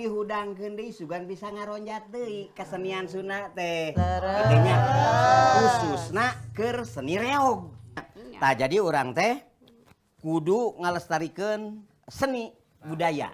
dihudangkeun deui sugan bisa ngaronjat deui kesenian Sunda teh. Kitu nya. Khususna keur seni reog. Tah jadi urang teh kudu ngalestarikeun seni budaya.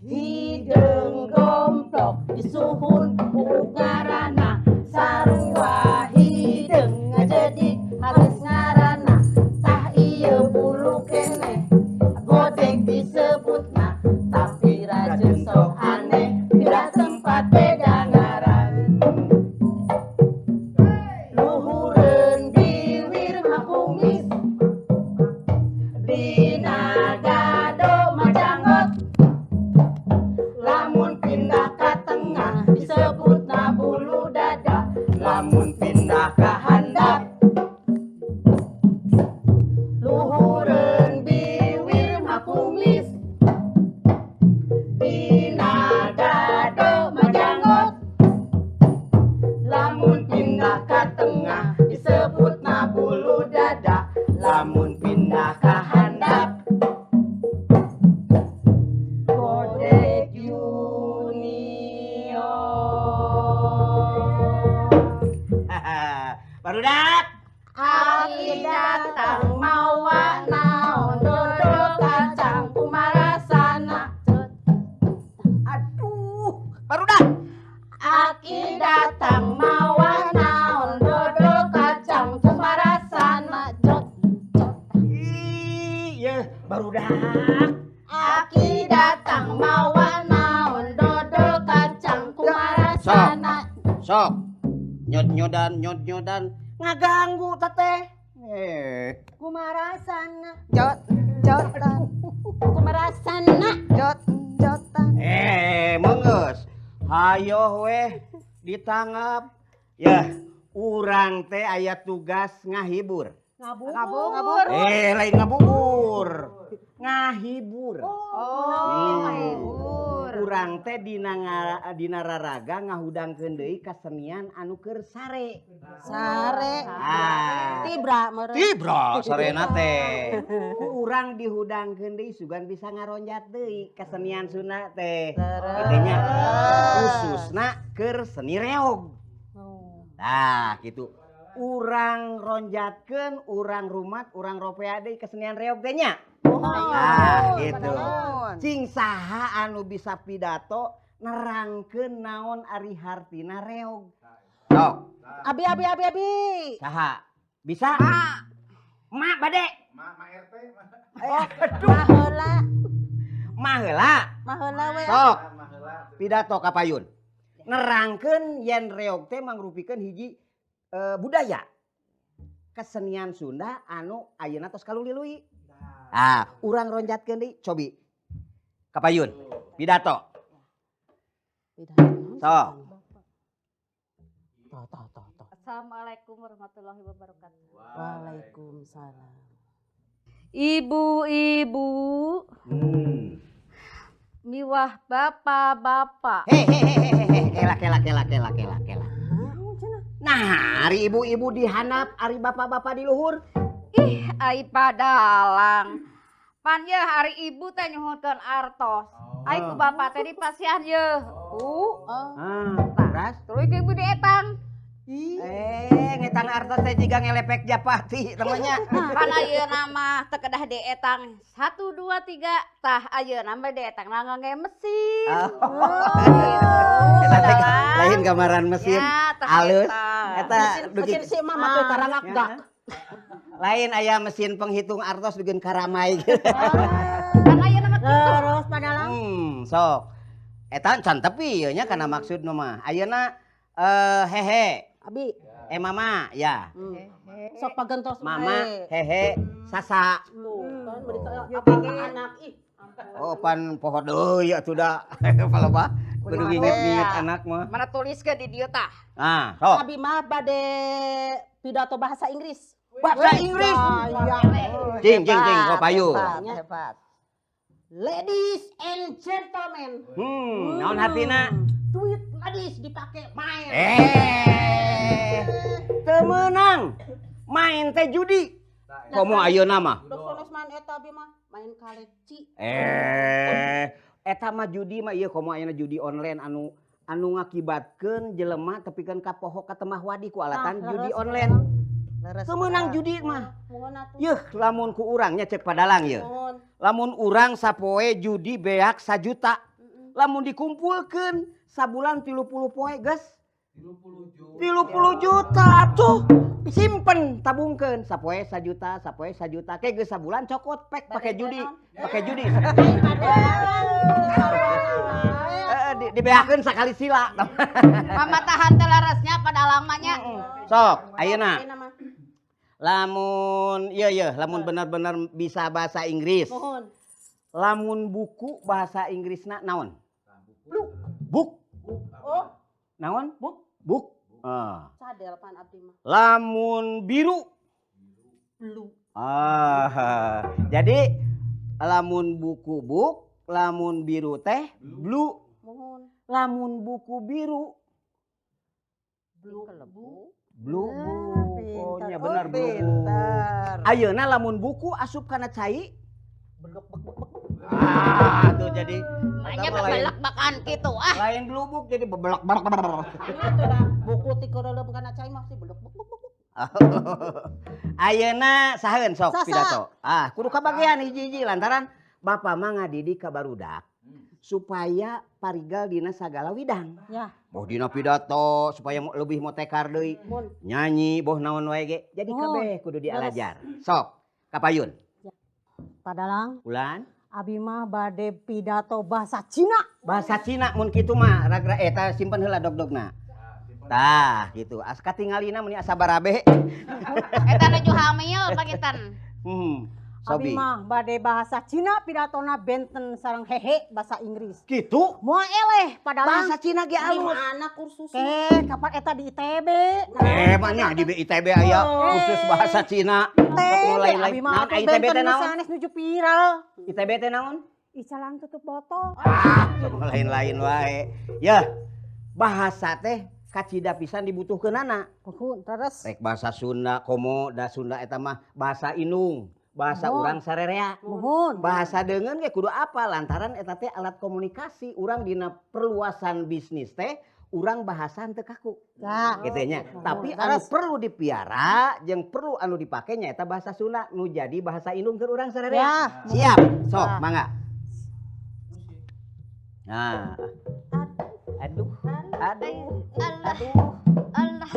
Hideung gomplok disuhun ku ngaranna sarua hideung ngajedik halus ngaranna tah ieu bulu keneh godeg disebutna tapi rajin sok aneh pindah tempat beda ngaran luhureun biwir mah kumis dina dado mah janggot lamun pindah ka tengah disebutna bulu dada lamun pindah ka handap luhureun biwir mah kumis dina dado mah janggot lamun pindah ka tengah disebutna bulu dada lamun pindah ka handap Godeg Junior. Barudak. Aki datang mawa naon dodol kacang kumarasana. Aduh, barudak. Aki datang mawa naon dodol kacang kumarasana. Jot jot. Ih, yeuh, barudak. Aki datang mawa naon dodol kacang kumarasana. Sok. Nyod-nyodan, nyod-nyodan ngaganggu teteh. Eh, Kumarasana jot jotan Kumarasana. jot jotan. Eh, mengeus. Hayoh weh ditanggap. Ya, urang teh aya tugas ngahibur. Ngabubur. Eh, lain ngabubur. Ngahibur. Oh, ngahibur. Urang teh dina dina raraga ngahudangkeun deui kasenian anu keur sare. Sare. Ah. Tibra meureun. Tibra sarena teh. Ku urang dihudangkeun deui sugan bisa ngaronjat deui kesenian Sunda teh. Kitu nya. Khususna keur seni reog. Nah, gitu. Urang ronjatkeun, urang rumat, urang ropea deui kesenian reog teh nya. Ah, gitu. Cing saha anu bisa pidato nerangkeun naon ari hartina reog. Sok, Abi abi abi abi. saha? Bisa? Mak bade. Ma, ma RT, ma. Aduh, Maheula, mah heula. maheula we. Sok, Ma heula. pidato kapayun. Nerangkeun yen reog teh mangrupikeun hiji budaya. Kesenian Sunda anu ayeuna tos kaluli-lui. Ah, urang ronjatkeun deui, cobi. Kapayun, pidato. Sok. Toh toh toh toh. Assalamualaikum warahmatullahi wabarakatuh. Waalaikumsalam. Ibu-ibu, miwah bapak-bapak. Hehehehe, kela kela kela kela kela kela. Nah, ari ibu-ibu di handap, ari bapak-bapak di luhur. Ih, ai padalang. Pan yeuh ari ibu teh nyuhunkeun artos. Ai ku bapak teh dipasihan yeuh. Oh. Ah, terus Tuluy ku ibu dietang. Ngetang artos teh jiga ngelepek japati temannya. Pan ayeuna mah teu kedah dietang 1 2 3 tah ayeuna mah dietang ngangge mesin. Oh. Eta teh lain gambaran mesin. Ya, tah Alus. eta. Eta dugi Mesin si mama teh karangak gak. Lain aya mesin penghitung artos bikin karamai gitu. Kan ayeuna mah kitu. Terus padalang. Sok. Eta can tepi ieu nya kana maksudna mah. Ayeuna hehe. Abi. Mama ya. Sok pagentos Mama hehe sasa. Tuh, kan berita apa ka anak ih. Oh pan poho deui atuh da. Palebah kudu nginget-nginget anak mah. Mana tuliskeun di dieu tah. Ah, sok. Abi mah bade pidato bahasa Inggris. Bahasa Inggris. Iya. Cing cing cing kok payu. Hebat, hebat. Ladies and gentlemen. Naon hartina? Duit ladies dipake main. Teu meunang. Main teh judi. Komo ayeuna mah. Dok sonos main eta abi mah, main kaleci. Eta mah judi mah ieu komo ayeuna judi online anu anu ngakibatkeun jelema tepikeun ka poho ka temah wadi ku alatan judi online. Leres. Teu meunang judi mah. Mohon atuh. Yeuh, lamun ku urang nya cek padalang yeuh. Mohon. Lamun urang sapoe judi beak 1 juta. Lamun dikumpulkeun sabulan 30 poe geus 30 juta atuh. Simpen tabungkeun sapoe 1 juta, sapoe 1 juta. Ke geus sabulan cokot pek pake judi, pake judi. Dibeakeun sakali sila. Pamatahan teh leresnya padalang mah nya. Sok, ayeuna. Ayeuna mah. Lamun ieu yeuh, lamun bener-bener bisa bahasa Inggris. Mohon. Lamun buku bahasa Inggrisna naon? Book. Book. Oh, Naon? Book. Book. Ah. Cadel pan abdi mah. Lamun biru. Blue. Ah. Jadi lamun buku book, lamun biru teh blue. Mohon. Lamun buku biru Blue. Bu. blue book. Oh, Pintar. nya bener Oh, blue book. pintar. Ayeuna lamun buku asup kana cai Beluk bek bek bek. Ah, tuh jadi Makanya eta mah lain, bebelak bakan kitu ah. lain blue book jadi bebelak belak belak. Nya tuh dah buku ti kureuleup kana cai mah sih beluk bek bek bek. Ayeuna saheun sok Sasa. pidato. Ah, kudu kabagian hiji-hiji lantaran bapak mah ngadidik ka barudak supaya parigal dina sagala widang. Ya. Boh dina pidato supaya lebih motekar deui. Mun. Nyanyi boh naon wae ge. Jadi Oh, kabeh kudu dialajar. Sok, kapayun. Padalang, Ulan, abi mah bade pidato bahasa Cina. Bahasa Cina mun kitu mah ragra eta simpen heula dog-dogna. Tah, gitu. As katingalina mun asa barabe. Eta nuju hamil pangitan. Abi Sobi. mah bade bahasa Cina pidatona benten sareng hehe bahasa Inggris. Gitu. Moal eleh padalang. Bahasa Cina ge Di alus. mana kursusnya? Ke kapan eta di ITB? Banyak di ITB aya khusus bahasa Cina. ITB lain-lain. abi mah Naon atuh ITB teh benten naon? sanes nuju viral. ITB teh naon? Icalan tutup botol. Ah, sok lain-lain wae. Ya, bahasa teh kacida pisan dibutuhkeunana. Nuhun terus. Rek bahasa Sunda komo da Sunda eta mah bahasa indung, bahasa Nuhun. urang sarerea. Nuhun. Bahasa deungeun ge kudu apa lantaran eta teh alat komunikasi urang dina perluasan bisnis teh urang bahasa teu kaku. Ya. Gitu nya. Tapi anu Terus. perlu dipiara jeung perlu anu dipake nya eta bahasa Sunda nu jadi bahasa indung keur urang sarerea. Ya. Siap, sok Ya. mangga. Nah. Aduh, aduh, Allah. Allah.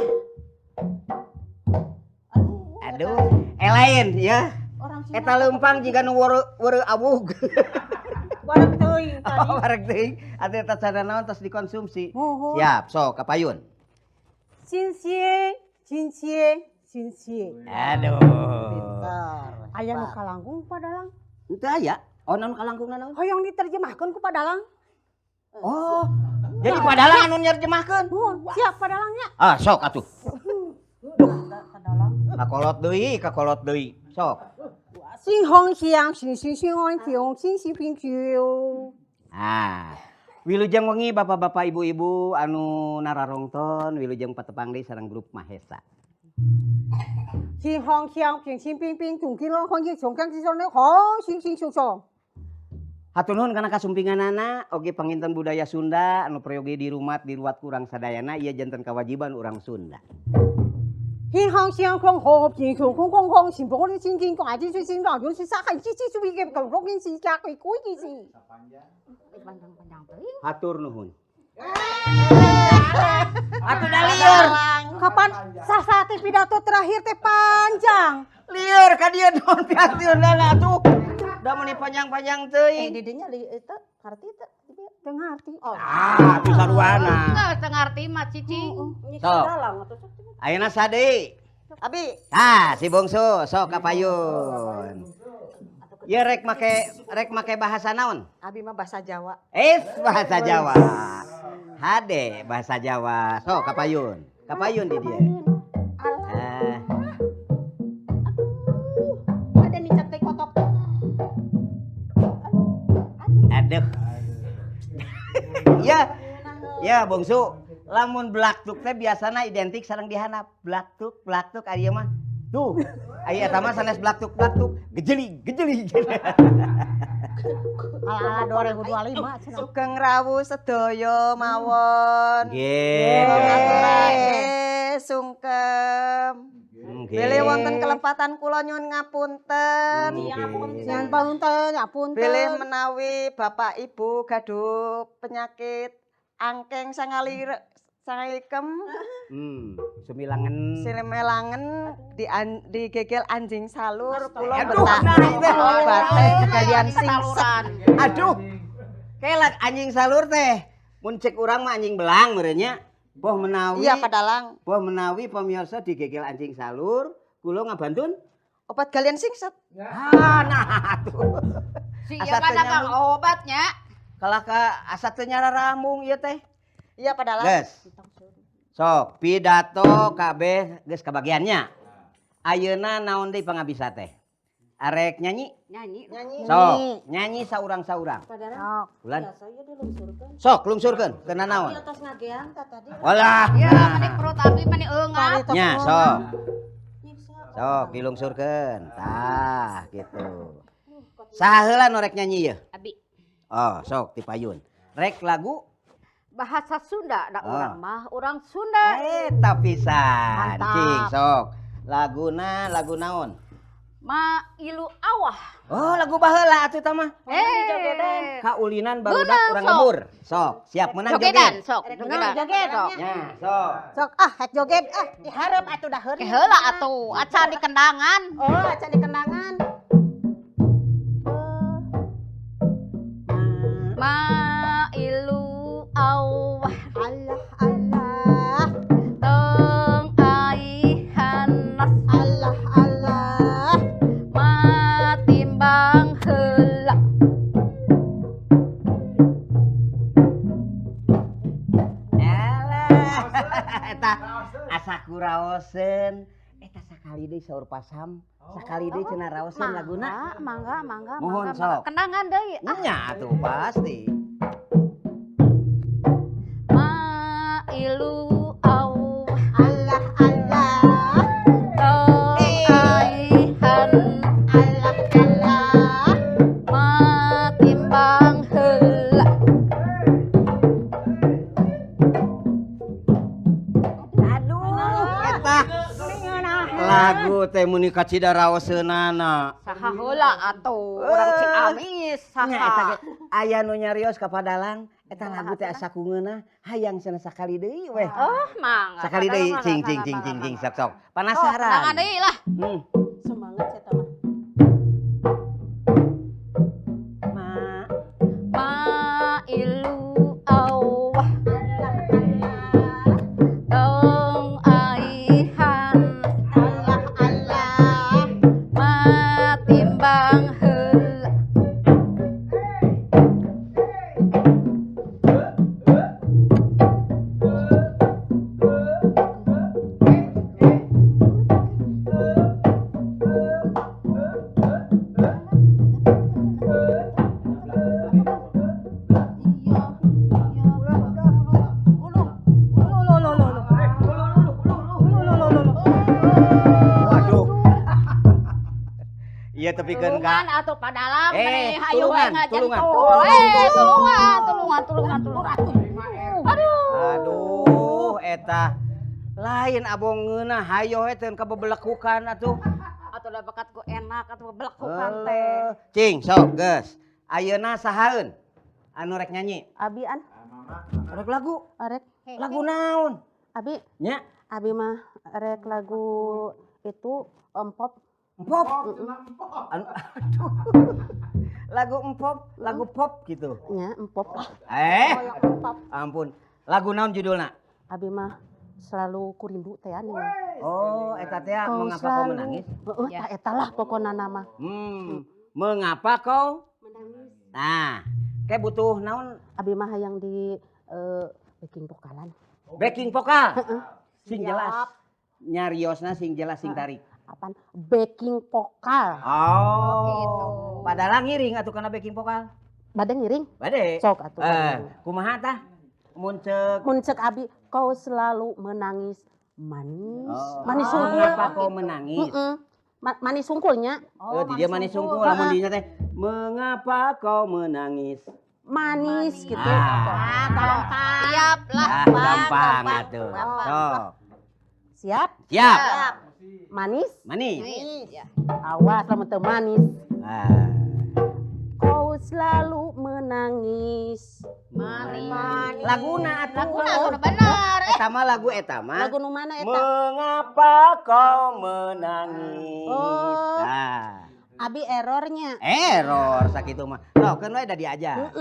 Aduh. Lain ya. Orang Cina. Eta leumpang jiga nu weureu weureu awug. Wareg teuing tadi. Oh, wareg teuing. Atuh eta cara naon tos dikonsumsi. Nuhun. Siap, sok kapayun. 新鲜，新鲜，新鲜. Aduh. Pintar. Aya nu kalangkung padalang. Henteu aya. Oh, naon kalangkungna naon? Hoyong diterjemahkeun ku padalang. Oh. Jadi padalang anu nyerjemahkeun. Nuhun, siap padalangnya. Ah, sok atuh. Padalang. Kakolot deui, kakolot deui. Sok. 新红香，新新新红香，新新平球。 Ah. Wilujeng wengi bapak-bapak ibu-ibu anu nararongton, wilujeng patepang deui sareng grup Mahesa. 新红香，平新平平，中金龙红金，上江之上的红星星熊熊。Hatur nuhun kana kasumpinganana oge panginten budaya Sunda anu peryogi di rumat diruat kurang sadayana ieu janten kewajiban urang Sunda. 天空星空和平空空空空，全部我啲先见怪啲先先讲，有先生係知知注意嘅舊屋件事家佢鬼件事。 Panjang-panjang teuing. Hatur nuhun. Atuh da lieur. Kapan sasate pidato terakhir teh panjang. Lieur ka dieu naon pihaturna atuh. Da meuni panjang-panjang teuing. Didinya li eta ngarti teu? Teu ngarti. Oh. Ah, atuh saruana. Geus teu ngarti mah cicing. Sok. Ayeuna sadeui. Abi, Tah, si bungsu sok ka payun. Ieu rek make bahasa naon? Abi mah bahasa Jawa. Es bahasa Jawa. Hade bahasa Jawa. Sok ka payun. Ka payun di dieu. Ah, Ada nih teh kotok. Aduh. Ya. Ya, bungsu. Lamun blaktuk teh biasana identik sareng dihandap. Blaktuk, blaktuk ari mah. Tuh, aya eta mah sanes blaktuk blaktuk, gejelig, gejelig. Ala-ala 2025 cenah. Sugeng rawuh sedaya mawon. Nggih. Ngaturake sungkem. Nggih. Bilih wonten kelepatan kula nyuwun ngapunten. Nggih. Nyuwun punten, ya punten. Bilih menawi Bapak Ibu gaduh penyakit angking sangalikem Sumilangen. simelangen di digegel anjing salur kula Aduh, betak nah, itu. obate kalian singset. Saluran. Aduh. Kelak anjing salur teh. Mun cek urang mah anjing belang meureun nya. Boh menawi. Iya padalang. Boh menawi pemirsa digegel anjing salur, kula ngabantun. Obat galian singset. Ah, nah tuh. Si Asa ieu mah teu dagang nyambung. obatnya. Kalah ka asa teu nyararamung ieu teh. Iya padalang. Geus. Sok, pidato kabeh geus kabagiannya. Ayeuna naon deui pangabisa teh? Arek nyanyi? Nyanyi. Nyanyi. Sok, nyanyi saurang-saurang. Sok. Bulan. Biasa ieu dilungsurkeun. Sok, lungsurkeun kena naon? Ieu tos ngagean tah tadi. Walah. Ya, meni perut abi meni eungap. Nya, sok. Sok, dilungsurkeun. Tah, gitu. Saha heula nu rek nyanyi yeuh? Abi Oh, sok tipayun. Rek lagu bahasa Sunda da Ah. urang mah urang Sunda. Eta pisan. Mantap. Cing, sok. Laguna lagu naon? Ma ilu awah. Oh, lagu baheula atuh tah mah. Eh. Kaulinan barudak Beunang, urang sok. lembur. Sok, siap menang Jogedan joget. sok, jogedan. Joget. Sok. Nya, sok. Sok ah, hek joget ah. Diharep atuh dah heureuy. Ke heula atuh, acan di kendangan. Oh, acan di kendangan. Ma ilu awah Allah Allah. tong aihanas Allah Allah. ma timbang heula. Alah, eta asa kuraoseun. Eta sakali deui saur pasam, sakali deui cenah raoseun laguna. Mangga, mangga, Mohon, mangga, mangga. sok. Kendangan deui. Ah. Nya atuh pasti. Ma ilu awah Allah Allah. tong aihan Allah Allah. ma timbang heula. Aduh, eta lagu teh muni kacida raoseunana. Saha heula atuh urang Ciamis Nya eta saha. ge aya nu nyarios ka padalang, eta lagu teh asa ku ngeunah, hayang cenah sakali deui weh. Oh, mangga. Sakali deui Mangga, cing mangga, cing cing mangga, cing cing mangga. sok sok. Oh, kendangan Penasaran. deui lah. Semangat saya mah. Ma Ma ilu awah tong aihan Allah Allah. ma timbang heula. Iya tepikeun ka. Tulungan atuh padalang meni hayu wae Tulungan, ngajentul. Tulungan, tulungan, tulungan, tulungan. Aduh. Aduh, eta lain abong ngeunah hayo we teu kabebelekukan atuh. Atuh da bakat ku enak atuh bebelekukan teh. Cing, sok geus. Ayeuna sahaeun anu rek nyanyi? Abi an. Rek lagu. Arek. Lagu naon? Abi. Nya. Abi mah rek lagu itu empop. Empop. Anu, aduh. Lagu empop, lagu pop gitu. Nya, empop. Ampun. Lagu naon judulna? Abi mah selalu kurindu teh anu. Oh, eta teh mengapa kau menangis? Heeh, tah eta lah pokona nama. Mengapa kau menangis? Nah, kayak butuh naon? Abi mah hayang di backing vokalan. Backing vokal? Heeh. Sing jelas. Nyariosna sing jelas sing tarik. Apaan? Backing vokal. Oh, gitu. Padahal ngiring atuh kana backing vokal. Bade ngiring? Bade. Sok atuh. Kumaha tah? Mun ceuk. Mun ceuk abi, kau selalu menangis manis. Oh. Manis sungkul. Mengapa kau menangis? Heeh. Manis sungkulnya. Oh, di dia manis sungkul. Lamun dinya teh mengapa kau menangis? Manis gitu. Ah, gampang. Siap lah, gampang atuh. Sok. Siap? Siap. Manis? Manis. Ya. Awas lamun teu manis. Ah. Kau selalu menangis. Manis. Laguna atuh. Laguna atuh bener. Eta mah lagu eta mah. Lagu nu mana eta? Mengapa kau menangis? Oh. Nah. Abi errornya. Error sakitu mah. Sok keun we da diajar.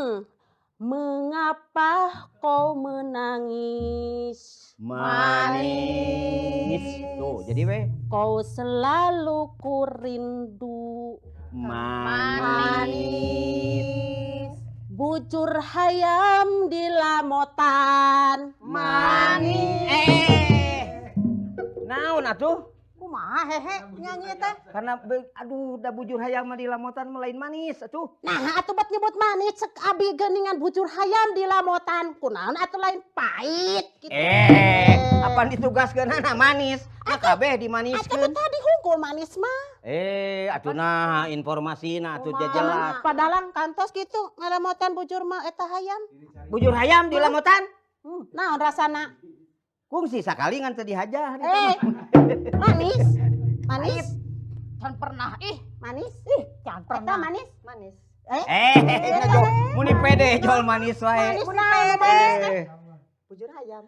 Mengapa kau menangis? Manis. Tuh, jadi we. Kau selalu kurindu. Manis. Bujur hayam di lamotan. Manis. Naon atuh? Kumaha hehe nyanyi teh? Karena aduh da bujur hayam mah di lamotan mah lain manis atuh. Nah, atuh bat nyebut manis cek abi geuningan bujur hayam di lamotan. Kunaon atuh lain pahit gitu. Apaan ditugaskeunana manis? Nah kabeh dimaniskeun. Atuh tadi hungkul manis mah. Atuh nah informasina atuh jelas. Padalang kantos gitu ngalamotan bujur mah eta hayam. Bujur hayam di lamotan? Naon rasana? Kungsi sakali ngan teu dihajah. Manis. Manis. Can pernah ih. Manis. Ih, can pernah. Eta manis. Manis. Muni pede jual manis wae. Manis manis. Bujur hayam.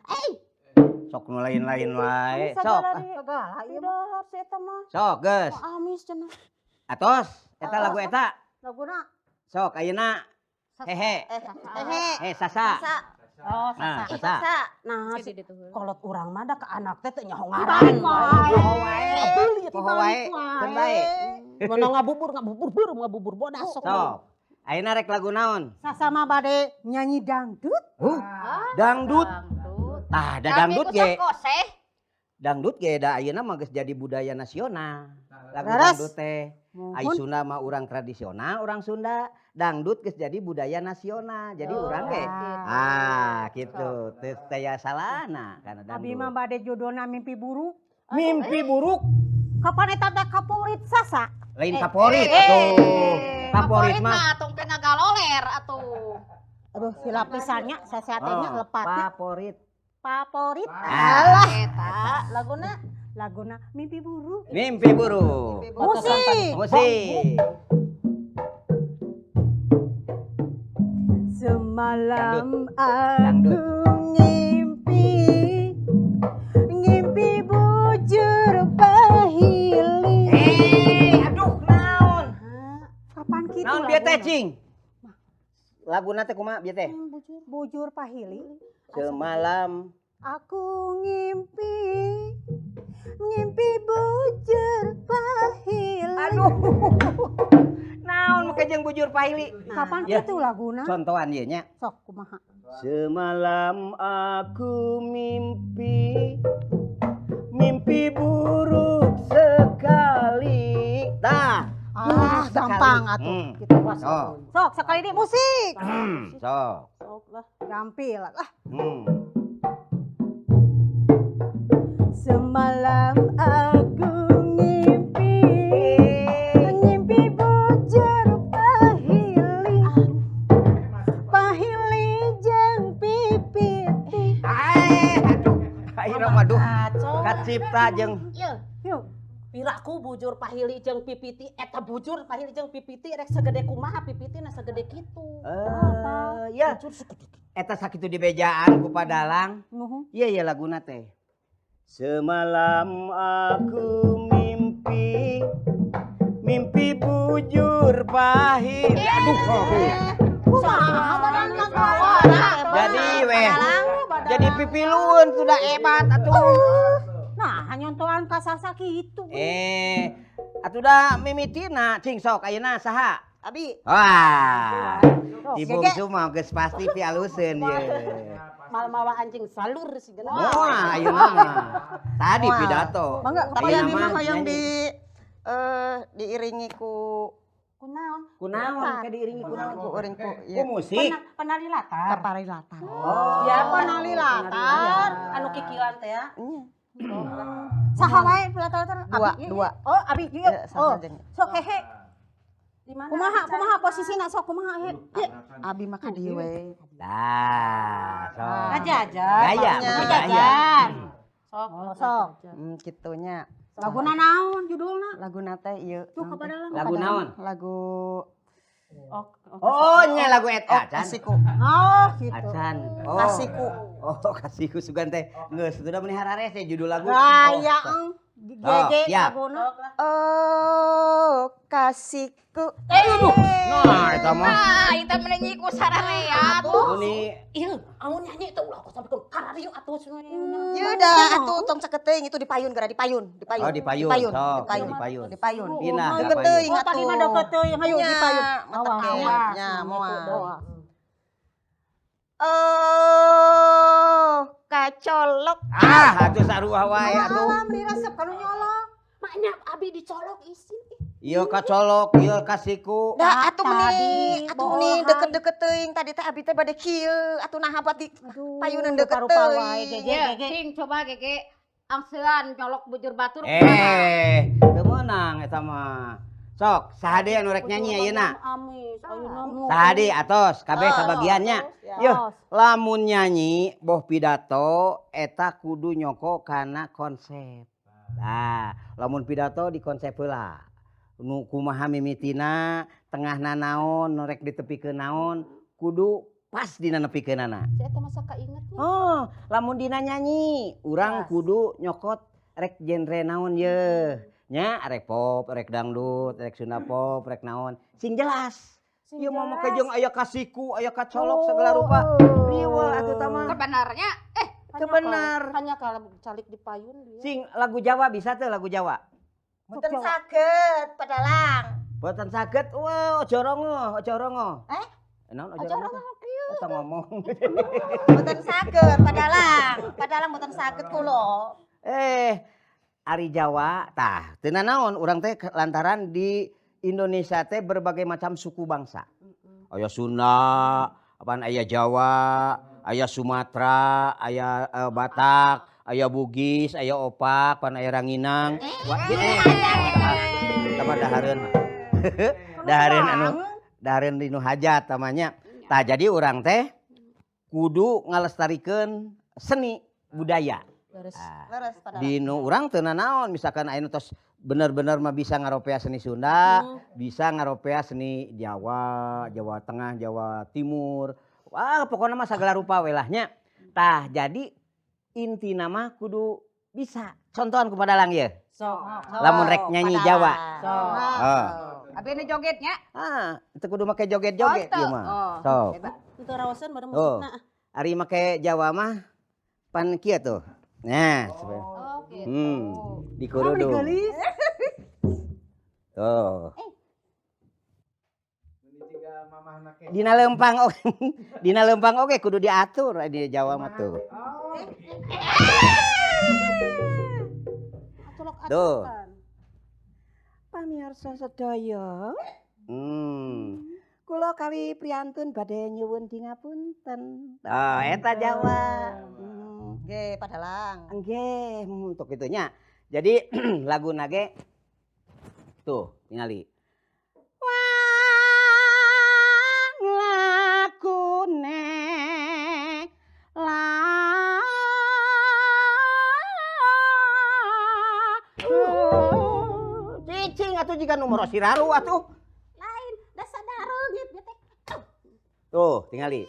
Sok nu lain-lain wae. Sok. Segala ieu mah. Eta mah. Sok geus. Amis cenah. Atos, eta lagu eta. Laguna. Sok ayeuna hehe. Hehe. Sasa. Oh, Nah, sasa. Nah, kolot urang mah da ka anak teh teu nyaho ngaran. Poho wae. Poho wae. Keun bae. Mun ngabubur ngabubur beureum ngabubur bodas sok. Sok. Ayeuna rek lagu naon? Sasa mah bade nyanyi dangdut. Dangdut. Tah, da dangdut ge. Dangdut ge da ayeuna mah geus jadi budaya nasional. Lagu dangdut teh. Ai Sunda mah urang tradisional, urang Sunda. Dangdut geus jadi budaya nasional. Jadi urang ge ah gitu. Teu taya salahna kana dangdut. Abi mah bade judulna mimpi buruk. Mimpi buruk. Kapan eta teh kaporit Sasa? Lain kaporit atuh. Kaporit mah tong teh ngagaloler atuh. Aduh silap pisannya sasa teh nya lepatnya. Favorit. Favorit. Alah eta laguna laguna mimpi buruk. Mimpi buruk. Musik. Musik. Semalam aku ngimpi, ngimpi bujur pahili. Aduh naon. Kapan kitu? Naon bieu teh cing? Laguna teh kumaha bieu teh? Bujur pahili. Semalam aku ngimpi, ngimpi bujur pahili. Aduh. Naon make jeung bujur pahili? Kapan kitu laguna? Contohan ieu nya. Sok kumaha? Semalam aku mimpi, mimpi buruk sekali. Tah. Ah, gampang atuh. Gitu was. Sok sekali di musik. Sok. Sok lah. Gampil lah. Semalam aku ngimpi, ngimpi Ayeuna mah duh. Kacipta jeung Ieu. Piraku bujur pahili jeung pipiti eta bujur pahili jeung pipiti rek segede kumaha pipiti na segede kitu. Ya. Eta sakitu dibejaan ku padalang. Iya ya laguna teh. Semalam aku mimpi mimpi bujur pahili. Aduh. Kumaha badan Jadi weh. Jadi pipiluun sudah hebat atuh. Nah, nyontohan kasasa kitu. Atuh da mimitina cing sok ayeuna saha? Abi. Wah. Ibu bungsu mah geus pasti pialuseun ye. Mal-mawa anjing salur sih geuna. Wah, ayeuna mah. Tadi pidato. Mangga tapi abi mah hoyong di diiringi ku kunaon? Kunaon ke diiringi kunaon? Ku uring ku ieu. Ku musik. Penari latar. Penari latar. Oh. Ya penari latar anu kikilan teh ya. Saha wae latar-latar? Dua, dua. Oh, abi ieu. Oh. Sok hehe. Di mana? Kumaha kumaha posisina sok kumaha he. Abi mah ka dieu we. Tah, sok. Ngajajar. Gaya, ngajajar. Sok, sok. Kitunya. Laguna naon judulna? Laguna teh ieu. Tuh ka Lagu naon? Lagu Oh, nya lagu eta acan. Kasihku. Oh, gitu. Acan. Oh. Kasihku. Oh, kasihku sugan teh. Geus sudah meuni hararese judul lagu. Ah, ya eng. Gege laguna. Oh, kasihku. Aduh. Nah, eta mah. Nah, eta mah nyanyi ku sararea atuh. Uni Ieu, amun nyanyi teh ulah sampekeun kararieu atuh cenah. Ieu dah atuh tong caketeuing itu dipayun gara dipayun, dipayun. Oh, dipayun. Sok, dipayun. Dipayun. Pindah deket teuing atuh. Oh, tadi mah deket teuing, hayu dipayun. Awas. Nya, moal. Oh, kacolok. Ah, atuh sarua wae atuh. Malah meni resep kalau nyolok. Maknya abi dicolok isin. Ieu kacolok, ieu kasiku. Dah atuh meni, atuh meni deket-deket teuing tadi teh abi teh bade kieu, atuh naha buat di payunan deket teuing. Cing coba gege angsean nyolok bujur batur. Teu meunang eta mah. Sok, saha deui anu rek nyanyi ayeuna? Saha deui atos kabeh kabagiannya. Yeuh, lamun nyanyi boh pidato eta kudu nyoko kana konsep. Nah, lamun pidato di konsep heula. Nu kumaha mimitina, tengahna naon, nu rek ditepikeun naon, kudu pas dina nepikeunana. Si eta masa kainget nya. Oh, lamun dina nyanyi, urang kudu nyokot rek genre naon yeuh. Nya rek pop, rek dangdut, rek Sunda pop, rek naon. Sing jelas. Ieu mah make jeung aya kasiku, aya kacolok segala rupa. Riweuh atuh tah mah. Sebenarnya kebenar. Hanya kalau calik di payun dia. Sing lagu Jawa bisa tuh lagu Jawa. Mboten saged padalang. Mboten saged. Wah, aja rongo, aja rongo. Eh? Naon aja rongo? Eta ngomong. Mboten saged padalang. Padalang mboten saged kula. Ari Jawa tah teu nanaon urang teh lantaran di Indonesia teh berbagai macam suku bangsa. Aya Sunda, apaan aya Jawa, aya Sumatera, aya Batak, aya Bugis, aya Opak, pan aya Ranginang. Wah, eta mah dahareun. Dahareun anu, dahareun dinu hajat tamanya. Tah jadi urang teh kudu ngalestarikeun seni budaya. Leres, dinu urang teu nanaon misalkan ayeuna tos bener-bener mah bisa ngaropea seni Sunda, bisa ngaropea seni Jawa, Jawa Tengah, Jawa Timur. Wah, pokoknya mah sagala rupa we lah nya. Tah, jadi intina mah kudu bisa. Contohan ku padalang ieu. Sok. Lamun rek nyanyi Jawa. Sok. Oh. Abi nu jogetnya? Ah, teu kudu make joget-joget ieu mah. Sok. Teu raoseun bareng musikna. Ari make Jawa mah pan kieu tuh. Nah, oh, gitu. Di kerudung. Tuh. Dina lempang oke. Dina lempang oke kudu diatur di Jawa mah tuh. Tuh. Pamirsa sedaya. Kula kali priyantun badhe nyuwun dingapunten. Oh, eta Jawa. Nggih, padalang. Nggih, untuk itunya. Jadi lagu nage tuh tingali. Wang lagune atuh jiga nu moro siraru atuh. Lain, da sadareungit ieu teh. Tuh, tingali.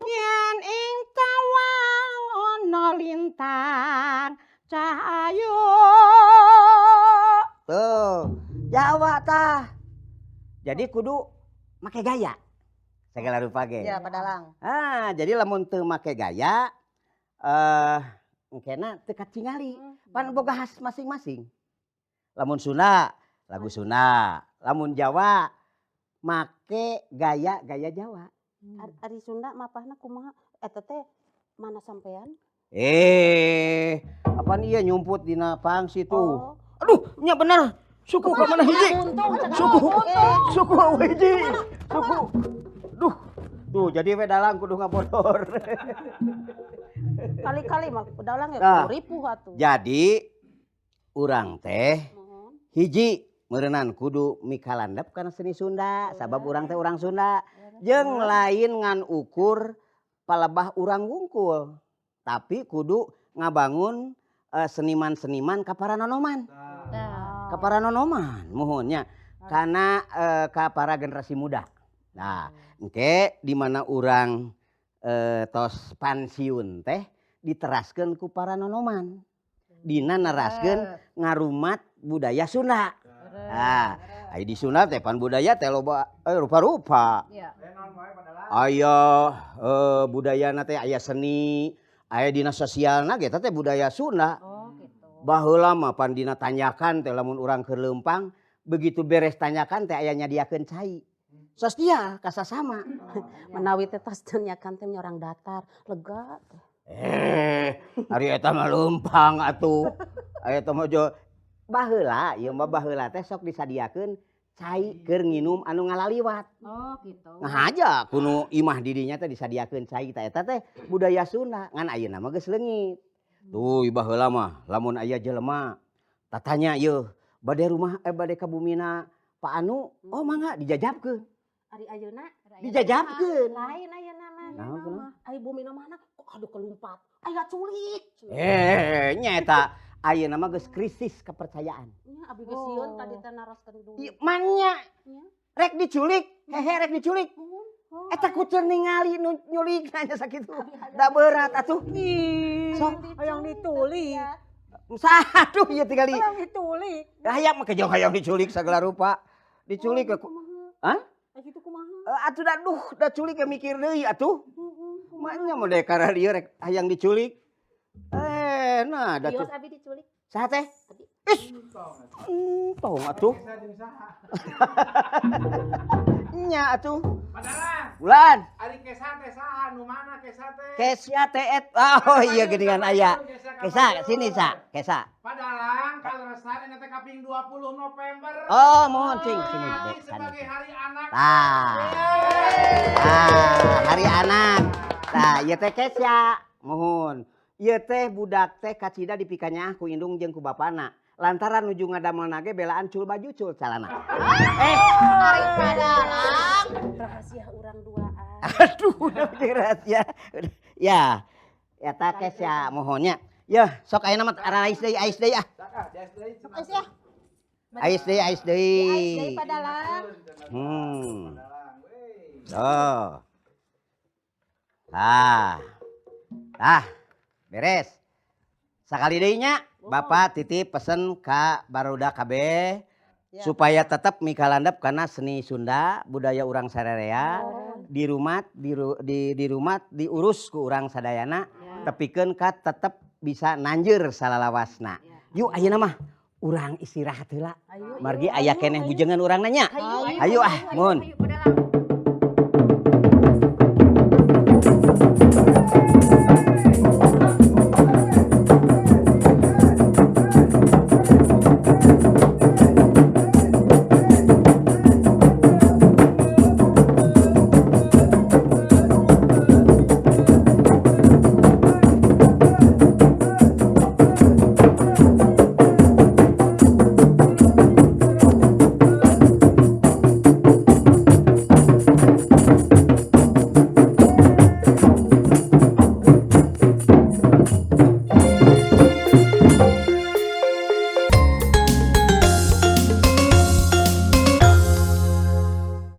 Yen ing tawang ana lintang cahayu. Tuh, Jawa tah. Jadi kudu make gaya. Segala rupa ge. Ya, padalang. Ah, jadi lamun teu make gaya engkena teu katingali. Pan boga khas masing-masing. Lamun Sunda, lagu Sunda. Lamun Jawa make gaya-gaya Jawa. Ari Sunda mapahna kumaha? Eta teh mana sampean? Eh, apaan iya nyumput dina pangsi tuh. Oh. Aduh, nya bener. Suku ka mana hiji? Suku. Suku hiji. Suku. Duh. Tuh, jadi we dalang kudu ngabodor. Kali-kali mah dalang ya Nah. kudu ripuh atuh. Jadi urang teh Muhun. hiji meureunan kudu mikalandep kana seni Sunda, sabab urang teh urang Sunda. Jeung lain ngan ukur palebah urang wungkul, tapi kudu ngabangun seniman-seniman ka para nonoman. Tah. Ka para nonoman muhun nya kana ka para generasi muda. Nah, engke di mana urang tos pansiun teh diteraskeun ku para nonoman. Dina neraskeun ngarumat budaya Sunda. Nah, aya di Sunda teh pan budaya teh loba rupa-rupa. Iya. Aya budayana teh aya seni, aya dina sosialna ge eta teh budaya Sunda. Oh, gitu. Baheula mah pan dina tanjakan teh lamun urang keur leumpang, begitu beres tanjakan teh aya nyadiakeun cai. Sosial kasasama. Menawi teh tos tanyakan teh orang datar, lega teh. Eh, ari eta mah leumpang atuh. Eta mah jo baheula ieu mah baheula teh sok disadiakeun cai keur nginum anu ngalaliwat. Oh, gitu. Ngahaja kuno imah di dinya teh disadiakeun cai tah eta teh budaya Sunda ngan ayeuna mah geus leungit. Tuh baheula mah lamun aya jelema tatanya ieu bade rumah bade ka bumina Pak Anu, oh mangga dijajabkeun. Ari ayeuna Dijajabkeun. lain ayeuna mah. Naon kunaon? Ari bumina mana kok aduh kelumpat. Aya culik. Eh, nya eta ayeuna mah geus krisis kepercayaan. Nya abi geus sieun tadi teh naroskeun duit. Ieu manya Nya. rek diculik, hehe rek diculik. Muhun. Eta kucur ningali nu nyulik nanya sakitu. Da berat atuh. Ih, Sok. hayang ditulik. Saduh ieu tingali. Hayang ditulik. Hayang mah kejong hayang diculik sagala rupa. Diculik ke Hah? Kitu kumaha? Atuh da duh da culik ke mikir deui atuh. Maknya mah dek karena dieu rek hayang diculik. Eh, nah da Bios abi diculik. Saha teh? Ih. Entong atuh. Nya atuh. Padalang, Bulan. ari Kesa teh saha nu mana Kesa teh? Kesya teh et. Oh iya geuningan aya. Kesa sini sa, Kesa. Padalang kaleresan ini teh kaping 20 November. Oh, mohon cing sini Hari dek sebagai sana. hari anak. Tah. Tah, hari anak. Tah, ieu teh Kesya. Mohon. Ieu teh budak teh kacida dipikanyaah ku indung jeung ku bapana. Lantaran nuju ngadamelna ge belaan cul baju cul calana. Eh, Ari padalang. Rahasia urang duaan. aduh, udah rahasia. Ya. Eta Kesya mohonnya. Ya, sok ayeuna mah ais deui, ais deui ah. Ais ya. Ais deui, ais deui. Ais deui padalang. Tuh. Ah. Ah, beres. Sakali deui nya, Bapak titip pesen ka barudak kabeh supaya tetap mikalandep karena seni Sunda, budaya urang sarerea di rumah di rumah diurus ku urang sadayana tepikeun ka tetep bisa nanjeur salalawasna. Yuk ayeuna mah urang istirahat heula. Ayo. Margi aya keneh bujengan urang nanya. Hayu, Hayu ah, mun. Hayu padalang.